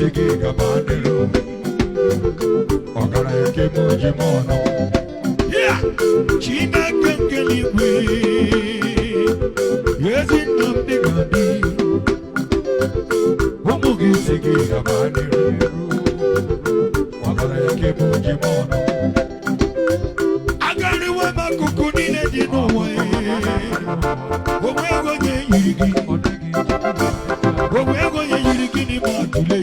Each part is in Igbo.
si gị gaba n'iru. Ọgaranya nke m ji m ọnụ. Ya! Chineke nke eluigwe, ezi nna m dị ka dị. Ụmụ gị si gị gaba n'iru. Ọgaranya nke m ji m ọnụ. Agariwo m akụkụ niile dị n'ụwa ya. Onwe ego onye yiri gị, onwe ego onye yiri gị n'ime atụle.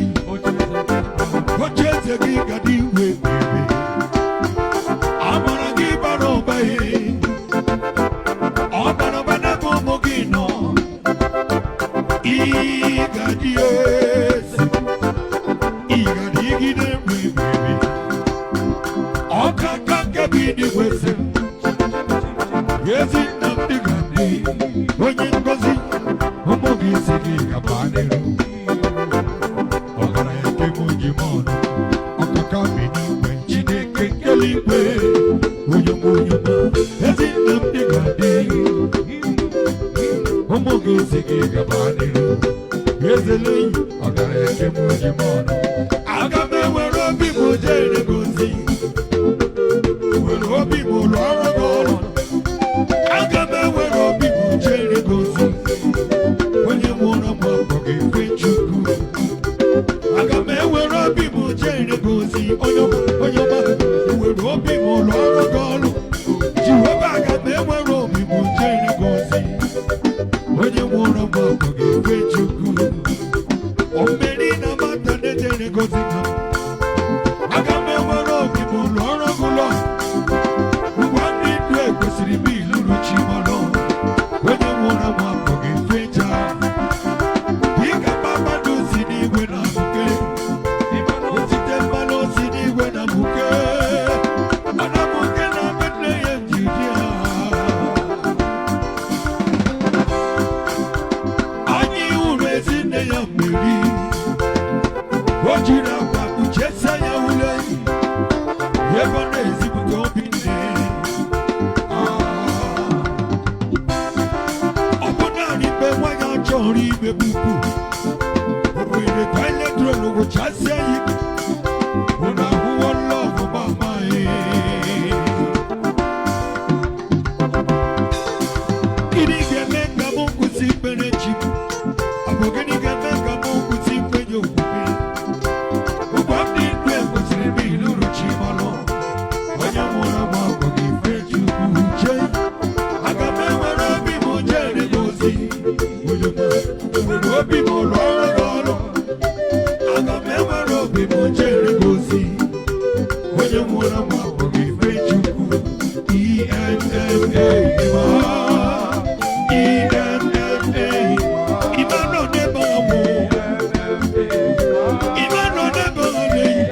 Oche eze gị ga dị iwe ebe. Amara gị bara ụba ya. Ọ bara ụba n'ebe ụmụ gị nọ. Ị ga-adị eze. Ị ga-adịgide mgbe ebighị ebi. Ọkaka nke bi n'igwe eze. Ezi nna m dị ka ndị onye ngozi Ụmụ gị si gị gaba n'iru. Ọgaranya nke m ji m ọnụ. Ọkaka bi n'igwe. Chineke nke eluigwe onye nwe onye ọma. Ezi nna m dị ka ndị Ụmụ gị si gị gaba n'iru. ezele enyi. Ọgaranya nke m ji m ọnụ. Aga m ewere obi m jere gị ozi, were obi m rụọrọ gị ọrụ. Aga m ewere obi m jere gị ozi, onye nwụrụ m ọkụ ga-ekwe Chukwu. Aga m ewere obi m jere gị ozi, onye ọma, onye ọma, were obi m rụọrọ gị ọrụ. Jehova, aga m ewere obi m jere gị ozi, onye nwụrụ m ọkụ ga-ekwe Chukwu. Omeri na mata na-ejere gị ozi na aga m enwere obi m ụlọ ọrụ gị ụlọ ngwa ndị ndụ ekwesịrị m iluru chi mọrọ onye nwụrụ m apụghị fecha dịka kpakpando si n'igwe na mbuke otite mmanụ si n'igwe na mbuke mana mbuke na Betlehem ji dị ha. Anyị hụrụ ezinne ya mmeri, o jiri akwa kpuchiesie ya ule ebe ọ na-ezipụta obi nne. Ọ bụ naanị mgbe nwaanyị a chọrọ ime pupu, o were toilet roll wụchasịa ya ike. Unu ahụwo lọvụ mama ya. Gịnị ga-eme ka m kwụsị ikpere chi m? Ọ bụ gịnị ga-eme ka m kwụsị ikwenye okwukwe? Ụgwọ m dị ndụ ekwesịrị m ịlụrụ chi m ọlụ. Onye nwụrụ anwụ abụghị ife Chukwu chee. Aga m ewere obi m jere gị ozi. Onye ọma, ewere obi m rụọrọ gị ọrụ. Aga m ewere obi m jere gị ozi. Onye nwụrụ anwụ abụghị ife Chukwu. EMMA ịma. EMMA ịma nọ n'ebe ahụ. Ịma nọ n'ebe ahụ na-eyi.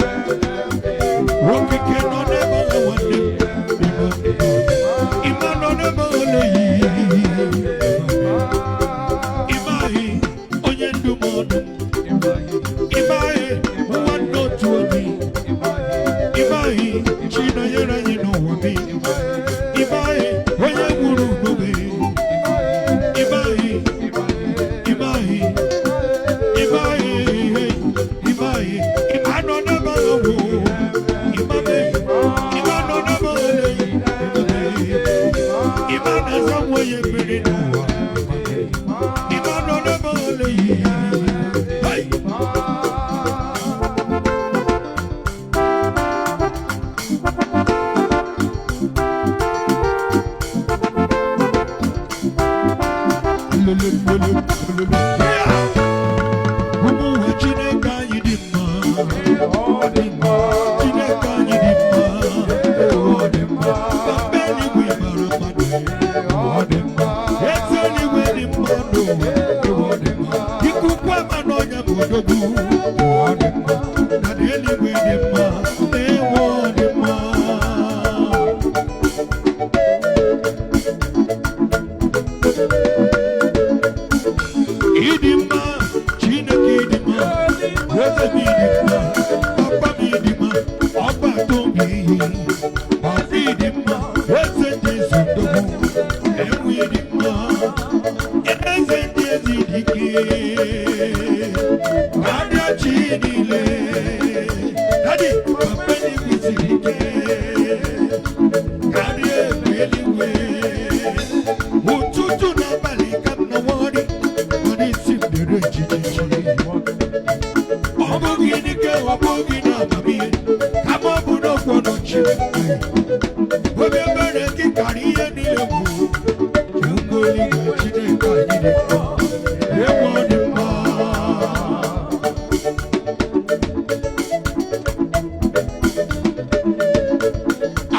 Okeke nọ n'ebe ahụ nwanne m. Ịma nọ n'ebe ahụ na-eyi. Ịmaghị onye ndụmọdụ. Ịmaghị nwanne otu obi. Ịmaghị Chinonyere anyị n'ụwa gị. Ịmaghị onye nwụrụ n'obe. Ịmaghị, ịmaghị, ịmaghị, ịmaghị, ịma nọ n'ebe ahụ. Ịmaghị, ịma nọ n'ebe ahụ. Ịma na-aza nwa ya mmiri n'ụwa. Ịma nọ n'ebe ahụ. Hey! Ụmụ ụwa, Chineke anyị dị mma. Chineke anyị dị mma. Papa eluigwe mara mmadụ. Eze eluigwe dị mma n'ụwa. Ikuku ama n'ọnya bụ odogwu. Na dị eluigwe dị mma. Na-enwe ọ dị mma. Ịdị Obi ebere gị karịa ihe niile bụ Chukwu eluigwe Chineke anyị dị mma. Ewu ọ dị mma.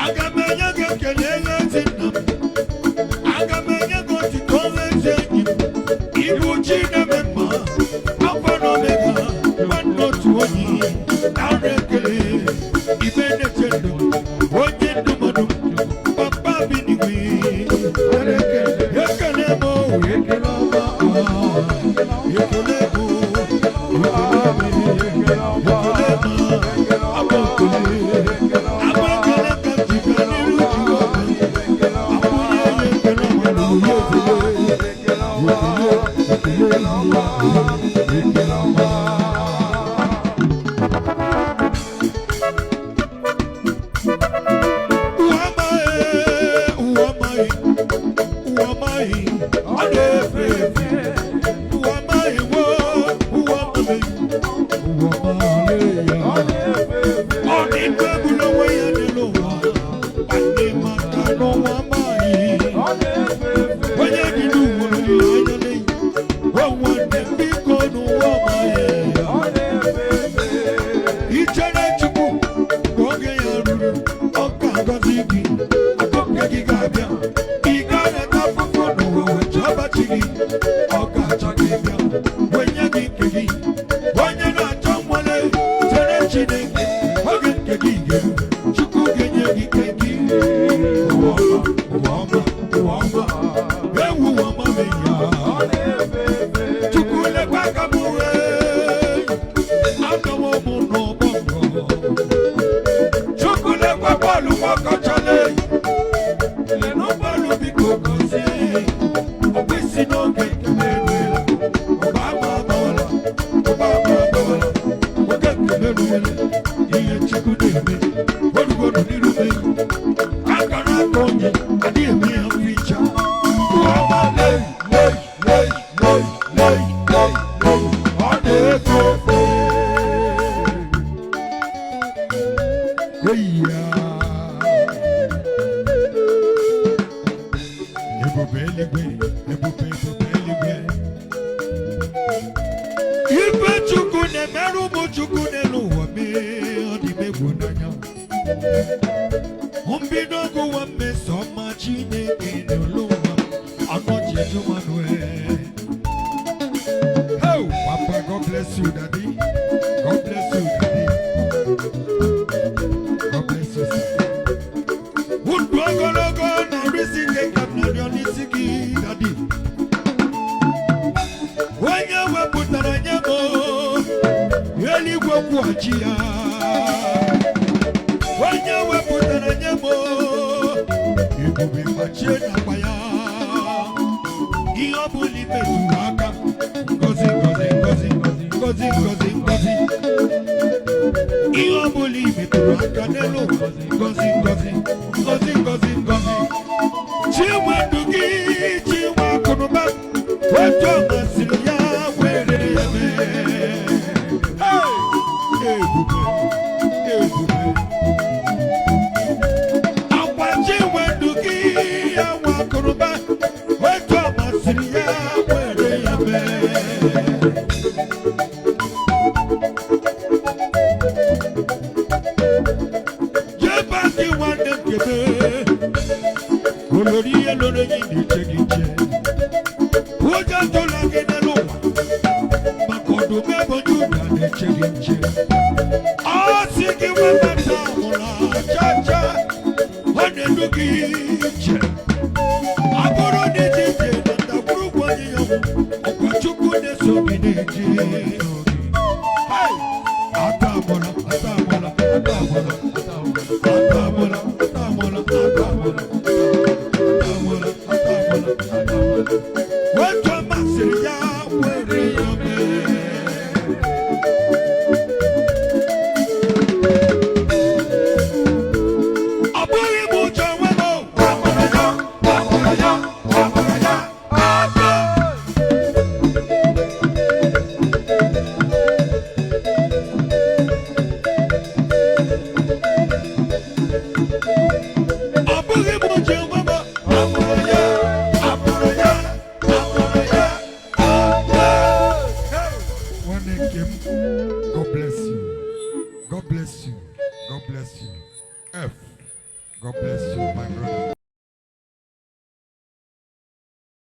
Aga m enye gị ekele ezi nna m. Aga m enye gị otito ezi enyi m. Ibu chi na-eme mma, Alfa na Omega, nwanne otu onye, nara ekele, ibe na-eche ndụ, onye ndụmọdụ, papa bi n'igwe. Ekele m o, ekele ọma, ekele m o, ekele m, abụ ekele, abụ ekele ka m ji bịa n'iru Jehova, abụnye ya ekele ọma na onye ekele. Onye dị n'ugwu n'olileanya n'enyi, o nwanne m biko n'ụwa amaghị ya. Ichere Chukwu ka oge ya ruru, ọ ga-agọzi gị, akụ nke gị ga-abịa. Ị gaghị ata afụfụ n'ụwa wee chọba chi gị, ọ ga-achọ gị bịa, wee nye gị nke gị. Onye na-achọ nwale, chere Chineke, oge nke gị ga-eru, Chukwu ga-enye gị nke gị. Ụwa ọma, ụwa ọma, ụwa ọma, ewu ụwa ọma mee ya. Chukwu lekwa aka m wee, anọwo m n'ọgbọ ngọ. Chukwu lekwa bọọlụ nwakọchala lenụ bọọlụ biko gọzie ọkwa isi n'oge nke m eruela ụba ama agbawala ụba ama agbawala oge nke m eruela ihe Chukwu na-eme orugoro n'iru m akara aka onye adịghị eme ya mficha ụwa ọma lei lei lei lei lei lei lei ọ na-efe efe. Eyiya. Ebube eluigwe, ebube ebube eluigwe. Ife Chukwu na-emerụ ụmụ Chukwu n'elu ụwa mee ọ dị m egwu n'anya. Mbido ọgụwa mmeso ọma Chineke n'elu ụwa anọchi Ejumanuel. Oh, Papa, God bless you, Daddy. God bless you, Daddy. God bless you, sir. Ndụ ogologo na-arụsi ike ka m na-arịọ n'isi gị, Daddy. Onye wepụtara nye m eluigwe kwụghachi ya. Onye wepụtara nye m ebube gbachie n'akpa ya. Ihe ọ bụla i metụrụ aka, ngọzi, ngọzi, ngọzi, ngọzi, ngọzi, ngọzi. Ihe ọ bụla i metụrụ aka n'elu ụwa, ngọzi, ngọzi, ngọzi, ngọzi, ngọzi. Chinwe ndụ gị, chinwe akụnụba, otu ọ masịrị ya were ya mee. Hey! Ebube, ebube. Akwa chinwe ndụ gị, ya nwe akụnụba, otu ọ masịrị ya were ya mee. Jeba gị nwanne nke m, olori ihe loro enyi na-eche gị nche. Ụjọ atụla gị n'elu ụwa, maka ọdụm ebo Juda na-eche gị nche. Ọ sị gị webata mụla cha cha, ọ na-edu gị iche. Ọ bụrụ na ije ije na ndagwurugwu anyịnya nwụ, ọkwa Chukwu na-eso gị na-eje. Hey! Ata amụla, ata amụla, ata amụla, ata amụla, ata amụla, ata amụla, ata amụla, ata amụla, ata amụla. Otu ọ masịrị ya were ya mee. Ọ bụghị m ụjọ nwe m o. Amara ya, amara ya, amara ya, aka. Nwanne nke m, God bless you. God bless you. God bless you. F. God bless you, my brother.